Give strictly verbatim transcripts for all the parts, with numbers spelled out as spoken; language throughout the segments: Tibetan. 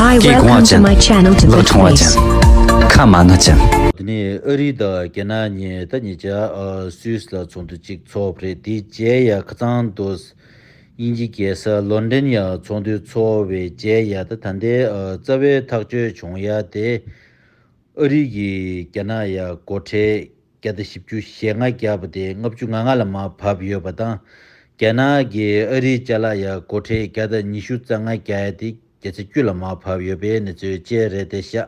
Hi, welcome to my channel, Tibet Voice. ཁ་མ་ན་ཅན། དེ་ནས་ཨ་རི་དང་རྒྱ་ནག་གཉིས་ད་ཉེ་ཆར་ཨ་སུད་སི་ལ་ཚོགས་འདུ་གཅིག་ཚོགས་པ་རེད། དེའི་རྗེས་ཡ་ཁ་སང་དུ་དབྱིན་ཇི་རྒྱལ་ས་ལོན་ཌོན་ཡ་ཚོགས་འདུ་ཚོགས་པའི་རྗེས་ཡ་ད་ད་ལྟའི་ཨ་རྩ་བའི་ཐག་གཅོད་བྱུང་ཡ་དེ། ཨ་རི་གིས་རྒྱ་ནག་ཡ་སྒོ་ཁྲལ་བརྒྱ་དང་བཞི་བཅུ་ཞེ་ལྔ་བརྒྱབ་པ་དེ་ལྔ་བཅུ་ང་ལྔ་ལ་མར་བབས་ཡོད་པ་དང་། རྒྱ་ནག་གིས་ཨ་རིའི་ཅ་ལག་ཡ་སྒོ་ཁྲལ་བརྒྱ་དང་ཉི་ཤུ་རྩ་ལྔ་བརྒྱབ་ཡ་དེ་བརྒྱ་ཆ་བཅུ་ལ་མར་བབས་ཡོད་པའི་གནས་ཚུལ་བཅས་རེད་དེ་ཤག་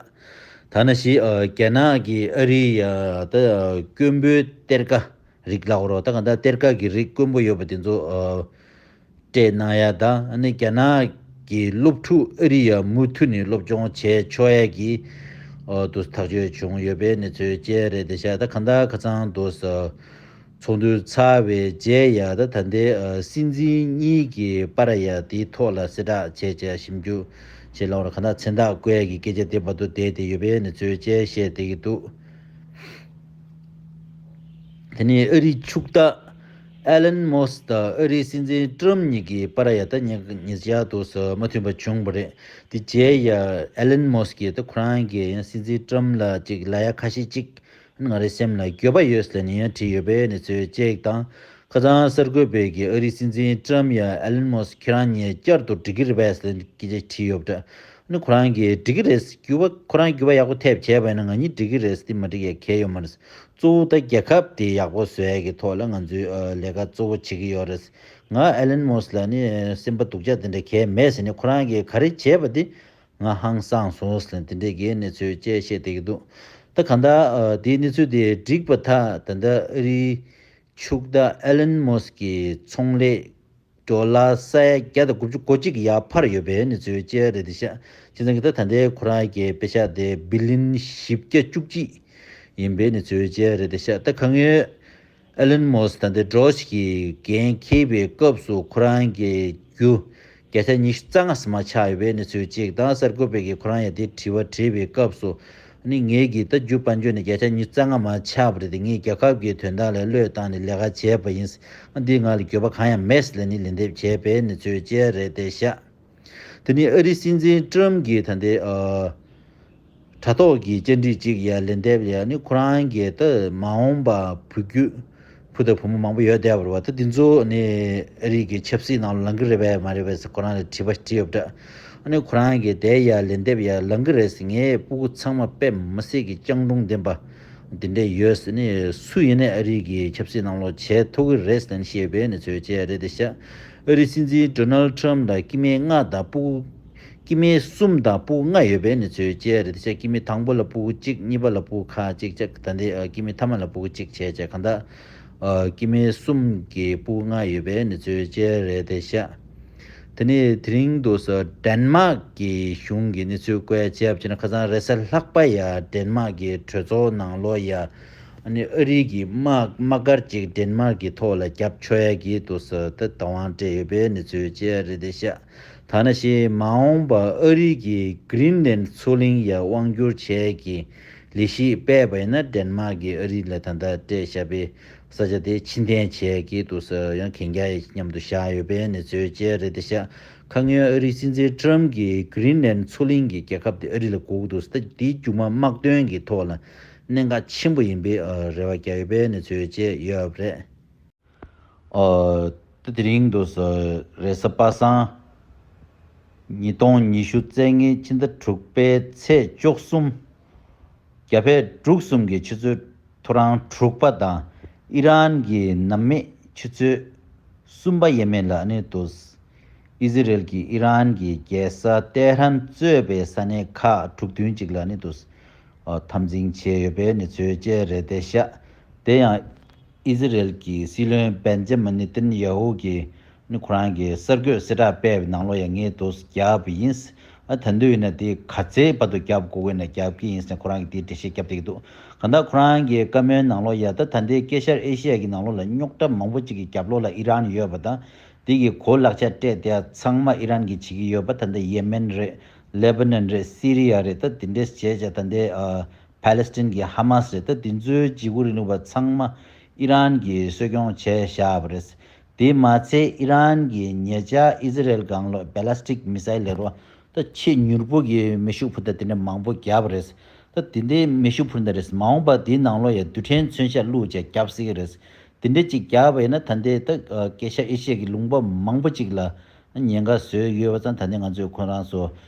ད་ནང་བཞིན་ཨ་རྒྱ་ནག་གིས་ཨ་རི་ཡ་ད་དཀོན་པོའི་གཏེར་ཁ་རིགས་ལབ་དགོས་རེད་པ། ད་གང་ལྟར་གཏེར་ཁ་གི་རིགས་དཀོན་པོ་ཡོད་པ་དེ་ཚོ་ཨ། སྤྲད་གནང་ཡ་དང་ཨ་ནི་རྒྱ་ནག་གི་སློབ་ཕྲུག་ཨ་རི་ཡ་མུ་མཐུད་ནས་སློབ་སྦྱོང་བྱས་ཆོག་ཡ་གི་ཨ་དུ་ཐག་གཅོད་བྱུང་ཡོད་པའི་གནས་ཚུལ་བཅས་རེད་དེ་ཤག་ད་གང་ལྟར་ཁ་སང་དུ་ཚོགས་འདུ་ཚར་བའི་རྗེས་ཡ་ད་ད་ལྟའི་ཨ་སྲིད་འཛིན་གཉིས་ཀྱི་བར་ཡ་དེའི་ཐོག་ལ་གསལ་བསྒྲགས་བྱས་བྱས་ཞིབ་འཇུག་བྱེད་ལ་འོ་ན་གང་ལྟར་མཚན་རྟགས་བཀོད་ཡ་གི་སྐད་ཆ་དེ་བར་དུ་བསྡད་དེ་ཡོད་པའི་གནས་ཚུལ་བཅས་བཤད་བསྡད་ཀྱི་འདུག་དེ་ནས་ཨ་རིའི་ཕྱུག་བདག་ཨེ་ལན་མོ་སི་དང་ཨ་རིའི་སྲིད་འཛིན་ཊམ་ཕ་གཉིས་ཀྱི་བར་ཡ་ད་ཉེ་ཉེ་ཆར་དུ་མ་མཐུན་པ་བྱུང་བ་རེད། དེ་རྗེས་ཡ་ཨེ་ལན་མོ་སི་གིས་ད་ཁོ་རང་གིས་ཡང་སྲིད་འཛིན་ཊམ་ཕ་ལ་ཅིག་ལབ་ཡ་ཁ་ཤས་ཅིག་ང་རའི་སེམས་ལ་འགྱོད་པ་ཡོད་ཟེར་ནས་ཡང་བྲིས་ཡོད་པའི་གནས་ཚུལ་བཅས་དང་། ཁ་སང་གསར་འགོད་པས་ཀྱིས་ཨ་རིའི་སྲིད་འཛིན་ཊམ་ཕ་ཡ་ཨེ་ལན་མོ་སི་ཁྱེད་རང་གཉིས་བསྐྱར་དུ་འགྲིག་གི་རེད་པས་ཟེར་ནས་སྐད་ཆ་དྲིས་ཡོད་པ་འདྲ། ཨ་ནི་ཁོ་རང་གིས་འགྲིག་གི་རེད། འགྱུར་བ་ཁོ་རང་འགྱུར་བ་ཡག་པོ་ཐེབས་བྱས་པ་ཡིན་ན་ང་གཉིས་འགྲིག་གི་རེད། དེ་མ་འགྲིག་ཡ་གང་ཡང་ཡོད་མ་རེད། གཙོ་བོ་ད་རྒྱལ་ཁབ་དེ་ཡག་པོ་བཟོ་ཡ་གི་ཐོག་ལ་ང་ཚོས་ཨ་ལས་ཀ་གཙོ་བོ་བྱེད་ཀྱི་ཡོད་རེད། ང་ཨེ་ལན་མོ་སི་ལ་ནི་སེམས་པ་སྡུག་ཅག་དེ་འདྲ་གང་ཡང་མེད་ཟེར་ནས་ཁོ་རང་གིས་ག་རེ་བྱས་པ་དེ་ང་ཧང་སངས་སོང་ཟེར་ནས་དེ་འདྲའི་གི་གནས་ཚུལ་བཅས་བཤད་བསྡད་ཀྱི་འདུག་ད་གང་ལྟར་ཨ་དེའི་གནས་ཚུལ་དེ་འགྲིག་པ་ཐག་ད་ལྟ་ཨ་རིའི་ཕྱུག་བདག་ཨེ་ལན་མོ་སི་གི་ཚོང་ལས་ཌོ་ལར་ས་ཡ་བརྒྱ་དང་དགུ་བཅུ་གོ་གཅིག་ཡར་འཕར་ཡོད་པའི་གནས་ཚུལ་བཅས་རེད་དེ་ཤག་བྱས་ཙང་གི་ད་ད་ལྟའི་ཁོ་རང་གི་པེ་ཤག་དེ་བི་ལིན་བཞི་བརྒྱ་བཅུ་གཅིག་ཡིན་པའི་གནས་ཚུལ་བཅས་རེད་དེ་ཤག་ད་ཁ་སྔོན་ཨེ་ལན་མོ་སི་ད་ལྟའི་འགྲོ་ཞིག་གི་འགན་འཁྱེར་བའི་སྐབས་སུ་ཁོ་རང་གི་རྒྱུ་བརྒྱ་ཆ་ཉི་ཤུ་རྩ་ལྔ་ཙམ་ཆགས་ཡོད་པའི་གནས་ཚུལ་གཅིག་དང་། གསར་འགོད་པས་ཀྱིས་ཁོ་རང་ཡ་དེ་དྲི་བ་དྲིས་པའི་སྐབས་སུ། ཨ་ནི་ངེད་ཀྱིས་ད་རྒྱུ་དཔལ་འབྱོར་ནས་བརྒྱ་ཆ་ཉི་ཤུ་རྩ་ལྔ་མར་ཆག་པ་རེད་དེ། ངས་རྒྱལ་ཁབ་ཀྱི་དོན་དག་ལ་བློས་བཏང་ནས་ལས་ཀ་བྱས་པ་ཡིན། ཨ་འདིའི་ངང་ལ་འགྱོད་པ་གང་ཡང་མེད་ལབ་ནས་ལན་འདེབས་བྱས་པའི་གནས་ཚུལ་བཅས་རེད་དེ་ཤག་དེ་ནས་ཨ་རིའི་སྲིད་འཛིན་ཊམ་ཕ་གྱིས་ད་ལྟའི་ཨ་དྲ་ཐོག་གི་བཅར་འདྲི་གཅིག་ཡ་ལན་འདེབས་ཡ་ནི་ཁོ་རང་གིས་ད་མ་འོངས་པ་བུ་རྒྱུད་བུ་དང་བུ་མོ་མང་པོ་ཡོད་བསྡད་པ་རེད་པ། ད་འདི་ཚོ་ནི་ཨ་རི་གི་ཆབ་སྲིད་ནང་ལ་ལངས་ཀྱི་རེད་པས་མ་རེད་པས་ཟེར་ཁོ་རང་ལ་དྲི་བ་དྲིས་ཡོད་པ་འདྲ། ཨ་ནི་ཁོ་རང་གིས་དེ་ཡ་ལན་འདེབས་ཡ་ལངས་ཀྱི་རེད་ཟེར། ངའི་སྤུ་གུ་ཚང་མ་དཔེ་མི་སྲིད་ཀྱི་སྤྱང་གྲུང་ལྡན་པ་འདི་འདྲ་ཡོད་ཟེར་ནས། སུ་ཡིན་ནའི་ཨ་རི་གི་ཆབ་སྲིད་ནང་ལོགས་བྱེད་ཐུབ་ཀྱི་རེད་ཟེར་ནས་བཤད་པའི་གནས་ཚུལ་བཅས་རེད་དེ་ཤག་ཨ་རིའི་སྲིད་འཛིན་ཌོ་ནལ་ཌི་ཊམ་ཕ་ལ་སྐྱེ་དམན་ལྔ་དང་སྤུ་གུ་སྐྱེ་དམན་གསུམ་དང་སྤུ་གུ་ལྔ་ཡོད་པའི་གནས་ཚུལ་བཅས་རེད་དེ་ཤག་སྐྱེ་དམན་དང་པོ་ལ་སྤུ་གུ་གཅིག་གཉིས་པ་ལ་སྤུ་གུ་ཁག་གཅིག་བཅས། ད་ལྟའི་ཨ་སྐྱེ་དམན་ཐ་མ་ལ་སྤུ་གུ་གཅིག་བྱས་བྱས་གང་ལྟར་ཨ་སྐྱེ་དམན་གསུམ་གྱི་སྤུ་གུ་ལྔ་ཡོད་པའི་གནས་ཚུལ་བཅས་རེད་དེ་ཤག་དེ་ནས་དེ་རིང་དུ་ས་ཌེན་མཱག་གི་གཞུང་གི་གནས་ཚུལ་བཀོད་བྱས་པ་བྱས་ན། ཁ་སང་རེས་གཟའ་ལྷག་པ་ཡ་ཌེན་མཱག་གི་གྲོས་ཚོགས་ནང་ལོགས་ཡ་ཨ་ནི་ཨ་རི་གི་དམག་དམག་སྒར་ཅིག་ཌེན་མཱག་གི་ཐོག་ལ་བརྒྱབ་ཆོག་ཡ་གི་དུ་ས་ད་བདག་དབང་སྤྲད་ཡོད་པའི་གནས་ཚུལ་བཅས་རེད་དེ་ཤག་ད་ནང་བཞིན་མ་འོངས་པ་ཨ་རི་གི་གྷི་རིན་ལན་མཚོ་གླིང་ཡ་དབང་བསྒྱུར་བྱས་ཀྱི་ལས་གཞི་སྤེལ་བ་ཡིན་ན། ཌེན་མཱག་གིས་ཨ་རི་ལ་ད་ལྟ་སྤྲད་བཞག་པའི་ས་ཆ་དེ་ཕྱིར་འཐེན་བྱས་ཀྱི་འདུག་ཟེར་ཡང་གན་རྒྱ་ཡི་མཉམ་དུ་བཞག་ཡོད་པའི་གནས་ཚུལ་བཅས་རེད་དེ་ཤག་ཁ་སྔོན་ཨ་རིའི་སྲིད་འཛིན་ཊམ་ཕ་གྱིས་གྷི་རིན་ལན་མཚོ་གླིང་གི་རྒྱལ་ཁབ་དེ་ཨ་རི་ལ་དགོས་ཀྱི་འདུག་ཟེར། ད་དེའི་མཇུག་མ་དམག་དོན་གྱི་ཐོག་ལ་གནད་འགག་ཆེན་པོ་ཡིན་པའི་ཨ་རེ་བ་བརྒྱབ་ཡོད་པའི་གནས་ཚུལ་བཅས་ཡོད་པ་རེད། ཨ་ད་དེ་རིང་དུ་ས་རེས་གཟའ་པ་སངས་ཉིས་སྟོང་ཉི་ཤུ་རྩ་ལྔའི་ཕྱི་ཟླ་དྲུག་པའི་ཚེས་བཅུ་གསུམ། རྒྱ་བལ་འབྲུག་གསུམ་གྱི་ཆུ་ཚོད་ཐོ་རངས་དྲུག་པ་དང་ཨི་རན་གྱི་ནམ་མེད་ཆུ་ཚོད་གསུམ་པ་ཡས་མས་ལ་ནི་དུ་ཨི་ཟི་རེལ་གྱིས་ཨི་རན་གྱི་རྒྱལ་ས་ཏེ་ཧྲན་གཙོས་པའི་ས་གནས་ཁག་དྲུག་བདུན་ཅིག་ལ་ནི་དུ་འཐབ་འཛིང་བྱས་ཡོད་པའི་གནས་ཚུལ་བཅས་རེད་དེ་ཤག་དེ་ཡང་ཨི་ཟི་རེལ་གྱི་སྲིད་བློན་བན་ཇ་མིན་ནེ་ཏན་ཡ་ཧུ་གིས་ནི་ཁོ་རང་གི་གསར་འགོད་གསལ་བསྒྲགས་སྤེལ་བའི་ནང་ལོགས་ཡང་ངས་དུ་བརྒྱབ་པ་ཡིན། ཨ་ད་དུས་ཡིན་ན་དེ་ག་ཚད་བར་དུ་བརྒྱབ་དགོས་ཀྱི་ན་རྒྱབ་ཀྱི་ཡིན་ཟེར་ཁོ་རང་གིས་དེའི་འགྲེལ་བཤད་བརྒྱབ་བསྡད་ཀྱི་འདུག་གང་ལྟར་ཁོ་རང་གི་བཀའ་མོལ་ནང་ལོགས་ཡ་ད་ད་ལྟའི་དཀྱིལ་ཤར་ཨེ་ཤི་ཡ་གི་ནང་ལོགས་ལ་རྙོག་དྲ་མང་པོ་ཅིག་གི་རྒྱབ་ལོགས་ལ་ཨི་རན་ཡོད་པ་དང་། དེ་གི་གོ་ལག་ཆ་སྤྲད་དེ་ཚང་མ་ཨི་རན་གྱིས་བྱེད་ཀྱི་ཡོད་པ། ད་ལྟ་ཡེ་མེན་རེད། ལེ་བྷ་ནན་རེད། སི་རི་ཡ་རེད། ད་དེ་འདྲས་བྱས་བྱས་ད་ལྟའི་ཨ་ཕ་ལེ་སི་ཐན་གྱི་ཧ་མ་སི་རེད། ད་དེ་ཚོའི་འཇིགས་སྐུལ་རིང་ལུགས་པ་ཚང་མ་ཨི་རན་གྱིས་གསོ་སྐྱོང་བྱས་བཞག་པ་རེད། དེ་མ་ཚད་ཨི་རན་གྱིས་ཉེ་ཆར་ཨི་ཟི་རེལ་སྒང་ལོགས་བེ་ལ་སི་ཊིག་མི་སའིལ་ལབ་རོ། ད་ ད་ཆེས་མྱུར་པོ་གི་མེ་ཤུགས་འཕུར་མདའ་དེ་འདྲ་མང་པོ་བརྒྱབ་པ་རེད། ད་དེ་འདྲའི་མེ་ཤུགས་འཕུར་མདའ་རེད། མ་འོངས་པ་དེའི་ནང་ལོགས་ཡ་རྡུལ་ཕྲན་མཚོན་ཆ་བླུགས་བྱས་བརྒྱབ་སྲིད་ཀྱི་རེད། དེ་འདྲ་ཅིག་བརྒྱབ་པ་ཡིན་ན་ད་ལྟའི་ད་ཨ་ཀེ་ཤ་ཨེ་ཤི་ཡ་གི་ལུང་པ་མང་པོ་ཅིག་ལ་ཉེན་ཁ་བཟོས་ཡོད་པ་ཙང་། ད་ལྟའི་ང་ཚོས་ཁོ་རང་ཚོ་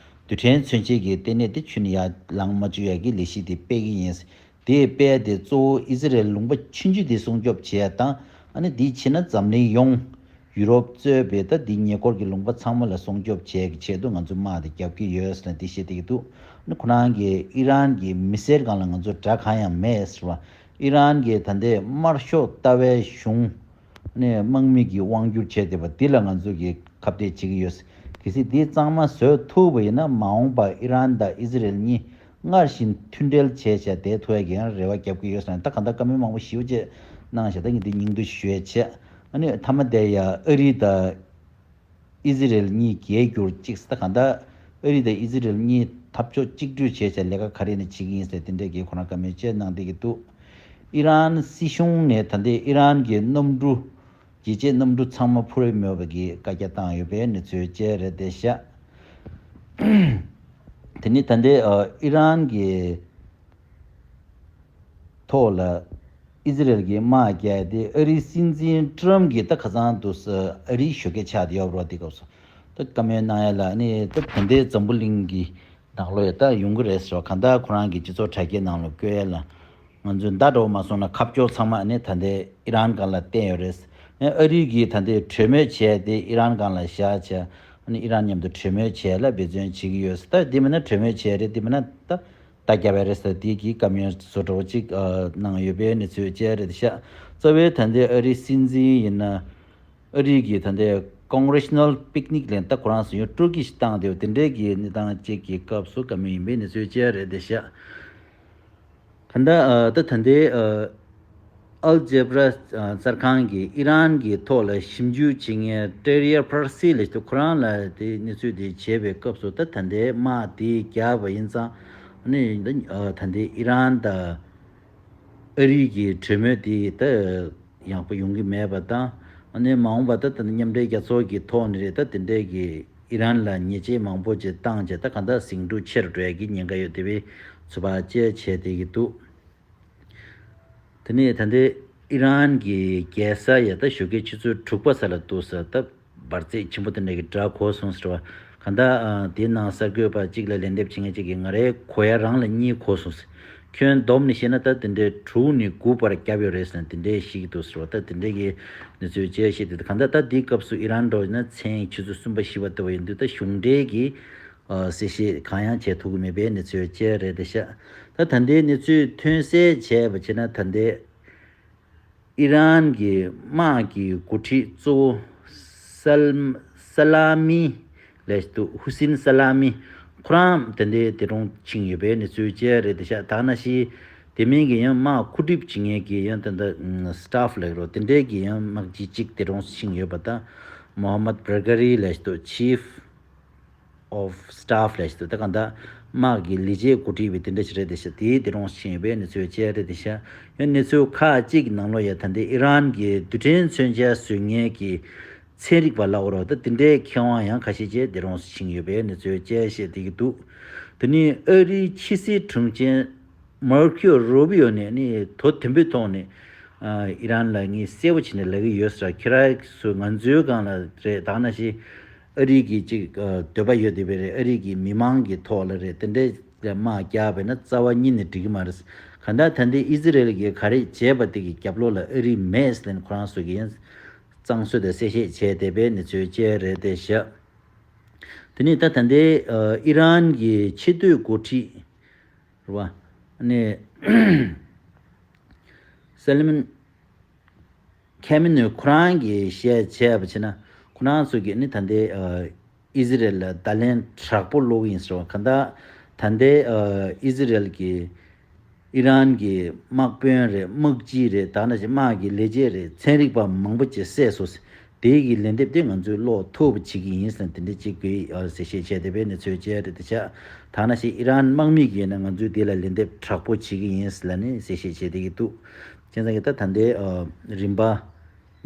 རྡུལ་ཕྲན་མཚོན་ཆའི་གི་ལྟེ་གནས་དེ་ཁྱོན་ནས་ཡར་ལངས་མ་བཅུག་ཡ་གི་ལས་གཞི་དེ་སྤེལ་གི་ཡིན། དེ་སྤེལ་ཡ་དེ་གཙོ་བོ་ཨི་ཟི་རེལ་ལུང་པ་ཆུང་ཆུང་དེ་སྲུང་སྐྱོབ་བྱེད་ཡ་དང་། ཨ་ནི་དེའི་ཕྱི་ན་འཛམ་གླིང་ཡོངས། ཡུ་རོབ་གཙོས་པའི་ད་འདི་ཉེ་འཁོར་གྱི་ལུང་པ་ཚང་མ་ལ་སྲུང་སྐྱོབ་བྱེད་ཀྱི་ཆེད་དུ་ང་ཚོ་དམག་དེ་རྒྱབ་ཀྱི་ཡོད་ཟེར་ནས་འདི་བཤད་བསྡད་ཀྱི་འདུག་ཨ་ནི་ཁོ་རང་གིས་ཨི་རན་གྱི་མི་སེར་སྒང་ལ་ང་ཚོ་དགྲ་གང་ཡང་མེད་ཟེར་བ། ཨི་རན་གྱི་ད་ལྟའི་དམར་ཤོག་ལྟ་བའི་གཞུང་ནས་དམག་མི་གི་དབང་སྒྱུར་བྱས་བསྡད་པ་འདི་ལ་ང་ཚོ་གིས་ཁ་གཏད་བྱེད་ཀྱི་ཡོད། གལ་སྲིད་འདི་གཙང་མ་བཟོ་ཐུབ་པ་ཡིན་ན། མ་འོངས་པར་ཨི་རན་དང་ཨི་ཟི་རེལ་གཉིས་སྔར་བཞིན་མཐུན་འབྲེལ་བྱས་བྱས་བསྡད་ཐུབ་ཡ་གི་ཡང་རེ་བ་རྒྱབ་ཀྱི་ཡོད་ཟེར་ནས། ད་གང་ལྟར་བཀའ་མོལ་མང་པོ་ཞེ་པོ་ཅིག་གནང་བཞག་ད་ངས་འདི་སྙིང་བསྡུས་ཞུ་ཡ་བྱས། ཨ་ནི་མཐའ་མ་དེ་ཡ་ཨ་རི་དང་ཨི་ཟི་རེལ་གཉིས་རྒྱལ་གྱུར་ཅིག་ཟེར། ད་གང་ལྟར་ཨ་རི་དང་ཨི་ཟི་རེལ་གཉིས་འཐབ་ཕྱོགས་གཅིག་སྒྲིལ་བྱས་བྱས་ལས་ཀ་ག་རེ་ནས་བྱེད་ཀྱི་ཡིན་ཟེར་དེ་འདྲས་ཀྱི་ཁོ་རང་བཀའ་མོལ་བཅས་གནང་བསྡད་ཀྱི་འདུག་ཨི་རན་སྲིད་གཞུང་ནས་ད་ལྟའི་ཨི་རན་གྱི་གནམ་གྲུ། རྒྱལ་གཅེས་གནམ་གྲུ་ཚང་མ་འཕུར་མེད་པ་གི་བཀའ་རྒྱ་བཏང་ཡོད་པའི་གནས་ཚུལ་བཅས་རེད་བསྡད་ཤག་དེ་ནི་ད་ལྟའི་ཨ་ཨི་རན་གྱི་ཐོག་ལ་ཨི་ཟི་རེལ་གྱི་དམག་རྒྱག་དེ། ཨ་རིའི་སྲིད་འཛིན་ཀྲམ་གྱིས་ད་ཁ་སང་དུས་སུ་ཨ་རིའི་ཞོགས་ཀས་ཆགས་བསྡད་ཡོད་རེད་པ། དེ་སྐབས་སུ་ད་བཀའ་མོལ་གནང་ཡ་ལ་ནི་ད་ད་ལྟའི་འཛམ་བུ་གླིང་གི་ནང་ལོགས་ཡ་ད་ཡོང་གི་རེད་ཟེར་བ། གང་ལྟར་ཁོ་རང་གི་སྤྱི་ཚོགས་དྲ་རྒྱའི་ནང་ལ་བཀོད་ཡ་ལ། ང་ཚོས་མདའ་འགྲོ་མ་སོང་ན་ཁ་ཕྱོགས་ཚང་མ་ནི་ད་ལྟའི་ཨི་རན་སྒང་ལ་བསྟན་ཡོད་རེད། ཨ་རི་གིས་ད་ལྟའི་གྲོས་མོལ་བྱས་ཏེ་ཨི་རན་སྒང་ལ་བཞག་བྱས། ཨ་ནི་ཨི་རན་མཉམ་དུ་གྲོས་མོལ་བྱས་ལ་འབད་བརྩོན་བྱེད་ཀྱི་ཡོད། ད་འདི་མིན་ན་གྲོས་མོལ་བྱས་རེད། འདི་མིན་ན་ད་ད་རྒྱབ་ཡ་རེད་ཟེར། དེ་གི་བཀའ་མོལ་བཟོ་འདྲ་བོ་ཅིག་ཨ་གནང་ཡོད་པའི་གནས་ཚུལ་བཅས་རེད་ཤག་རྩ་བའི་ད་ལྟའི་ཨ་རིའི་སྲིད་འཛིན་ཡིན་ན། ཨ་རི་གི་ད་ལྟའི་ཀོང་རེ་ཤི་ནལ་པིག་ནིག་ལ་ད་ཁོ་རང་ཚོ་ཡང་སྤྲོ་སྐྱིད་ཞིག་བཏང་བསྡད་པ་དེ་འདྲའི་གི་གནས་སྟངས་ཅིག་གི་སྐབས་སུ་བཀའ་མོལ་ཡིན་པའི་གནས་ཚུལ་བཅས་རེད་བསྡད་ཤག་གང་ལྟར་ཨ་ད་ད་ལྟའི་ཨ་ཨལ་ཇེབ་ར་ཨ་གསར་ཁང་གིས་ཨི་རན་གྱི་ཐོག་ལ་ཞིབ་འཇུག་བྱེད་མཁན་ཏེ་རི་ཡར་ཕར་སི་ལབ་ཅིག་འདུག་ཁོ་རང་ལ་དེ་གནས་ཚུལ་དེ་བྱས་པའི་སྐབས་སུ། ད་ད་ལྟའི་དམག་དེ་རྒྱག་པ་ཡིན་ཙང་། ཨ་ནི་ད་ཨ་ད་ལྟའི་ཨི་རན་དང་ཨ་རི་གི་གྲོས་མོལ་དེ་ད་ཡག་པོ་ཡོང་གི་མེད་པ་དང་། ཨ་ནི་མ་འོངས་པ་ད་ད་མཉམ་འབྲེལ་རྒྱལ་ཚོགས་ཀྱི་ཐོག་ནས་རེད། ད་དེ་འདྲའི་གི་ཨི་རན་ལ་ཉེས་ཆད་མང་པོ་ཅིག་བཏང་བྱས། ད་གང་ལྟར་ཟིང་འཁྲུག་ཆེ་རུ་འགྲོ་ཡ་གི་ཉེན་ཁ་ཡོད་བསྡད་པའི་ཚོད་དཔག་བཅས་བྱས་བསྡད་ཀྱི་འདུག་དེ་ནས་ད་ལྟའི་ཨི་རན་གྱི་རྒྱལ་ས་ཡ་ད་ཞོགས་ཀའི་ཆུ་ཚོད་དྲུག་པ་ཙམ་ལ་འདུག་ས་ད་འབར་རྫས་ཆེན་པོ་དེ་འདྲ་གི་སྒྲ་གོ་སོང་ཟེར་བ། གང་ལྟར་ཨ་དེའི་ནང་གསར་འགོད་པ་གཅིག་ལ་ལན་འདེབས་བྱེད་མཁན་གཅིག་གིས་ང་རའི་གོ་ཡ་རང་ལ་གཉིས་གོ་སོང་ཟེར། ཁྱོན་བསྡོམས་ནས་བཤད་ན་ད་དེ་འདྲའི་དྲུག་ནས་དགུ་བར་བརྒྱབ་ཡོད་རེད་ཟེར་ནས་དེ་འདྲའི་བཤད་ཀྱི་འདུག་ཟེར་བ། ད་དེ་འདྲའི་གི་གནས་ཚུལ་བཅས་བཤད་དེ། གང་ལྟར་ད་དེའི་སྐབས་སུ་ཨི་རན་འདྲ་བོ་ཡིན་ན་མཚན་ཆུ་ཚོད་གསུམ་པ་བཞི་པ་ལྟ་བུ་ཡིན་དུས། ད་གཞུང་འབྲེལ་གྱི་ཨ་གསལ་བཤད་གང་ཡང་བྱས་ཐུབ་ཀྱི་མེད་པའི་གནས་ཚུལ་བཅས་རེད་བསྡད་ཤག་ད་ད་ལྟའི་གནས་ཚུལ་ཐོན་གསལ་བྱས་པ་བྱས་ན། ད་ལྟའི་ཨི་རན་གྱི་དམག་གི་འགོ་ཁྲིད་གཙོ་བོ་སལ་སལ་ལ་མི་ལབ་ཅིག་འདུག་ཧུ་སིན་སལ་ལ་མི་ཁོ་རང་ད་ལྟའི་འདི་གྲོངས་ཕྱིན་ཡོད་པའི་གནས་ཚུལ་བཅས་རེད་བསྡད་ཤག་ད་ནང་བཞིན་དེ་མིན་གྱི་ཡང་དམག་མཁོ་སྒྲུབ་བྱེད་མཁན་གྱི་ཡང་ད་ལྟ་སི་ཊཱཕ་ལབ་རོགས། དེ་འདྲའི་གི་ཡང་དམག་སྤྱི་གཅིག་འདི་གྲོངས་ཕྱིན་ཡོད་པ་དང་། མོ་ཧམ་མད་བྷར་ག་རི་ལབ་ཅིག་འདུག་ཆིཕ་ཨོཕ་སི་ཊཱཕ་ལབ་ཅིག་འདུག་ད་གང་ལྟར་དམག་གི་ལས་བྱེད་འགོ་ཁྲིད་པའི་དེ་འདྲ་ཞིག་རེད་བསྡད་ཤག་དེའི་འདི་གྲོངས་ཕྱིན་ཡོད་པའི་གནས་ཚུལ་བཅས་རེད་བསྡད་ཤག་ཡང་གནས་ཚུལ་ཁག་ཅིག་ནང་ལོགས་ཡ་ད་ལྟའི་ཨི་རན་གྱི་རྡུལ་ཕྲན་མཚོན་ཆ་བཟོ་མཁན་གྱི་ཚན་རིག་པ་ལབ་དགོས་རེད་པ། ད་དེ་འདྲའི་མཁས་དབང་ཡང་ཁ་ཤས་ཅིག་འདི་གྲོངས་ཕྱིན་ཡོད་པའི་གནས་ཚུལ་བཅས་བཤད་བསྡད་ཀྱི་འདུག་དེ་ནས་ཨ་རིའི་ཕྱི་སྲིད་དྲུང་ཆེ་མར་ཁིའོ་རུ་བི་ཡོ་ནས་ནི་དོ་མཐུན་པོའི་ཐོག་ནས་ཨ་ཨི་རན་ལ་ངས་གསལ་པོ་བྱས་ནས་ལབ་ཀྱི་ཡོད་ཟེར། ཁྱེད་རང་ཚོ་ང་ཚོའི་སྒང་ལ་རེད། ད་ག་ནང་བཞིན་ཨ་རི་གི་ཅིག་ཨ་འདོད་པ་ཡོད་བསྡད་པའི་རེད། ཨ་རི་གི་མི་མང་གི་ཐོག་ལ་རེད། དེ་འདྲའི་དམག་རྒྱག་པ་ཡིན་ན་རྩ་བ་ཉིད་ནས་འགྲིག་གི་མ་རེད། གང་ལྟར་ད་ལྟའི་ཨི་ཟི་རེལ་གྱིས་ག་རེ་བྱས་པ་དེ་གི་རྒྱབ་ལོགས་ལ་ཨ་རི་མེད་ཟེར་ནས་ཁོ་རང་ཚོ་གིས་ཡང་གཙང་བཟོ་དང་གསལ་བཤད་བྱས་བསྡད་པའི་གནས་ཚུལ་བཅས་རེད་བསྡད་ཤག་དེ་ནས་ད་ད་ལྟའི་ཨ་ཨི་རན་གྱི་ཆེས་མཐོའི་འགོ་ཁྲིད་རེད་པ། ཨ་ནི་སོ་ལེ་མན་ཁེ་མི་ནོ་ཁོ་རང་གིས་བཤད་བྱས་པ་བྱས་ན། ཁོ་རང་ཚོ་གིས་ནི་ད་ལྟའི་ཨ་ཨི་ཟི་རེལ་ལ་བརྡ་ལན་དྲག་པོ་སློག་གི་ཡིན་ཟེར་བ། གང་ལྟར་ད་ལྟའི་ཨ་ཨི་ཟི་རེལ་གྱིས་ཨི་རན་གྱི་དམག་དཔོན་རེད། དམག་སྤྱི་རེད། ད་ག་ནང་བཞིན་དམག་གི་ལས་བྱེད་རེད། ཚན་རིག་པ་མང་པོ་ཅིག་བསད་སོང་ཟེར། དེ་གི་ལན་འདེབས་དེ་ང་ཚོས་སློག་ཐུབ་པ་བྱེད་ཀྱི་ཡིན་ཟེར་ནས་དེ་འདྲ་ཅིག་གིས་ཨ་གསལ་བཤད་བྱས་བསྡད་པའི་གནས་ཚུལ་བཅས་རེད་བསྡད་ཤག་ད་ག་ནང་བཞིན་ཨི་རན་དམག་མི་གིས་ཡིན་ན་ང་ཚོས་དེ་ལ་ལན་འདེབས་དྲག་པོ་བྱེད་ཀྱི་ཡིན་ཟེར་ལབ་ནས་གསལ་བཤད་བྱས་བསྡད་ཀྱི་འདུག་བྱས་ཙང་གི་ད་ད་ལྟའི་ཨ་རིམ་པ་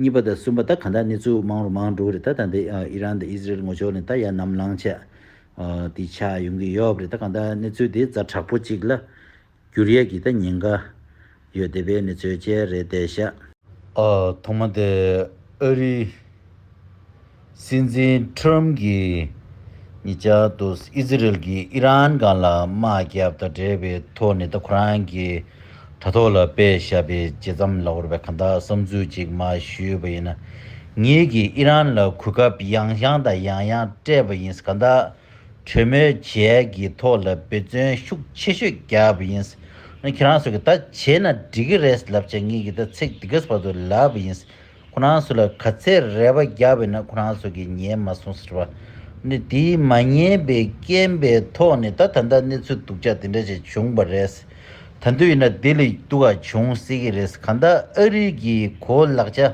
གཉིས་པ་དང་གསུམ་པ་ད་གང་ལྟར་གནས་ཚུལ་མང་རུ་མང་འགྲོ་གི་རེད། ད་ད་ལྟའི་ཨ་ཨི་རན་དང་ཨི་ཟི་རེལ་ངོ་ཕྱོགས་ནས་ད་ཡར་ནམ་ལངས་བྱས། ཨ་དེ་ཆགས་ཡོང་གི་ཡོད་པ་རེད། ད་གང་ལྟར་གནས་ཚུལ་དེ་ཛ་དྲག་པོ་ཅིག་ལ་འགྱུར་ཡས་ཀྱི་ད་ཉེན་ཁ་ཡོད་བསྡད་པའི་གནས་ཚུལ་བཅས་རེད་བསྡད་ཤག་ཨ་ཐོག་མ་དེ་ཨ་རིའི་སྲིད་འཛིན་ཁྲོམ་གྱིས་ཉེ་ཆར་དུ་ཨི་ཛི་རལ་གྱིས་ཨི་རན་སྒང་ལ་དམག་བརྒྱབ་དང་འབྲེལ་བའི་ཐོག་ནས་ད་ཁོ་རང་གིས་དྲ་ཐོག་ལ་སྤེལ་བཞག་པའི་རྗེས་ཙམ་ལ་འོར་བའི་གང་ལྟར་བསམ་ཚུལ་ཅིག་མར་ཞུས་པ་ཡིན་ན། ངེད་ཀྱིས་ཨི་རན་ལ་གོ་སྐབས་ཡང་བྱང་དང་ཡང་ཡང་སྤྲད་པ་ཡིན། གང་ལྟར་གྲོས་མོལ་བྱེད་ཀྱི་ཐོག་ལ་འབད་བརྩོན་ཤུགས་ཆེ་ཤོས་བརྒྱབ་པ་ཡིན། ཁྱེད་རང་ཚོ་གིས་ད་བྱས་ན་འགྲིག་གི་རེད་ལབ་བྱས་ངེད་ཀྱིས་ད་ཚིག་འདི་ག་བར་དུ་ལབ་པ་ཡིན། ཁོ་རང་ཚོ་ལ་ག་ཚད་རེ་བ་བརྒྱབ་པ་ཡིན་ན་ཁོ་རང་ཚོ་གིས་ཉན་མ་སོང་ཟེར་བ། ནི་དེའི་མ་ཉན་པའི་རྐྱེན་པའི་ཐོག་ནས་ད་ད་ལྟ་གནས་ཚུལ་སྡུག་ཅག་དེ་འདྲ་ཞིག་བྱུང་བ་རེད། ད་དུས་ཡིན་ན་དེ་ལས་སྡུག་ག་བྱུང་སྲིད་ཀྱི་རེད། གང་ལྟར་ཨ་རི་གི་གོ་ལག་ཆ་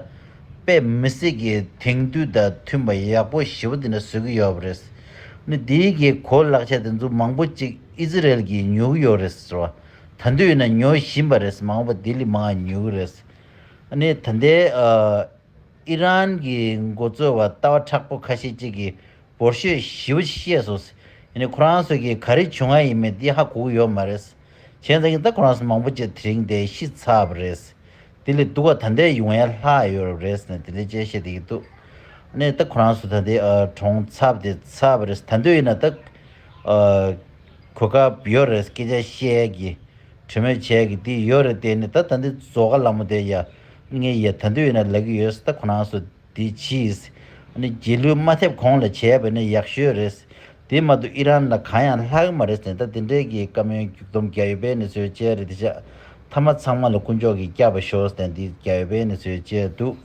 དཔེ་མི་སྲིད་ཀྱི་དེང་དུས་དང་མཐུན་པ་ཡག་པོ་ཞེ་པོ་དེ་འདྲ་བཟོ་གི་ཡོད་པ་རེད། ནི་དེའི་གི་གོ་ལག་ཆ་དེ་ཚོ་མང་པོ་ཅིག་ཨི་ཛི་རལ་གྱིས་ཉོ་གི་ཡོད་རེད་ཟེར་བ། ད་དུས་ཡིན་ན་ཉོ་བཞིན་པ་རེད། མང་པོ་དེ་ལས་མང་ཉོ་གི་རེད། ཨ་ནི་ད་ལྟའི་ཨ་ཨི་རན་གྱི་འགོ་གཙོ་བ་ལྟ་བ་མཁྲེགས་པོ་ཁ་ཤས་ཅིག་གིས་འབོར་ཤོས་ཞེ་པོ་ཅིག་བཤད་སོང་། ཨ་ནི་ཁོ་རང་ཚོ་གིས་ག་རེ་བྱུང་ཡ་ཡིན་མིན་འདི་ཧ་གོ་གི་ཡོད་མ་རེད། བྱས་ཙང་གི་ད་ཁོ་རང་ཚོ་མང་པོ་ཅིག་དེ་རིང་དེ་ཤི་ཚར་བ་རེད། དེ་ལས་སྡུག་ག་ད་ལྟའི་ཡོང་ཡ་ལྷག་ཡོད་རེད་ཟེར་ནས་དེ་འདྲ་ཅིག་བཤད་བསྡད་ཀྱི་འདུག་ཨ་ནི་ད་ཁོ་རང་ཚོ་ད་ལྟའི་ཨ་གྲོངས་ཚར་བ་དེ་ཚར་བ་རེད། ད་དུས་ཡིན་ན་ད་ཨ་གོ་སྐབས་ཡོད་རེད། སྐད་ཆ་བཤད་ཀྱི་གྲོས་མོལ་བྱས་ཀྱི་དེ་ཡོད་རེད། དེ་ནི་ད་ད་འདི་རྫོགས་ཀ་ལ་མོ་དེ་ཡ་ངས་ཡ་ད་འདི་ཡོད་ན་ལབ་ཀྱི་ཡོད། ད་ཁོ་རང་ཚོ་དེ་གྱིས་ཨ་ནི་རྗེས་ལུས་མ་ཐེབས་གོང་ལ་བྱས་པ་ནི་ཡག་ཤོས་རེད། དེ་མ་གཏོགས་ཨི་རན་ལ་གང་ཡང་ལྷག་གི་མ་རེད་ཟེར། ད་དེ་འདྲའི་གི་བཀའ་མོལ་མཇུག་སྡོམ་རྒྱག་ཡོད་པའི་གནས་ཚུལ་བཅས་རེད། དེ་ཆ་མཐའ་མ་ཚང་མ་ལ་དཀོན་མཆོག་གིས་སྐྱབས་པ་ཤོག་ཟེར་འདི་རྒྱག་ཡོད་པའི་གནས་ཚུལ་བཅས་འདུག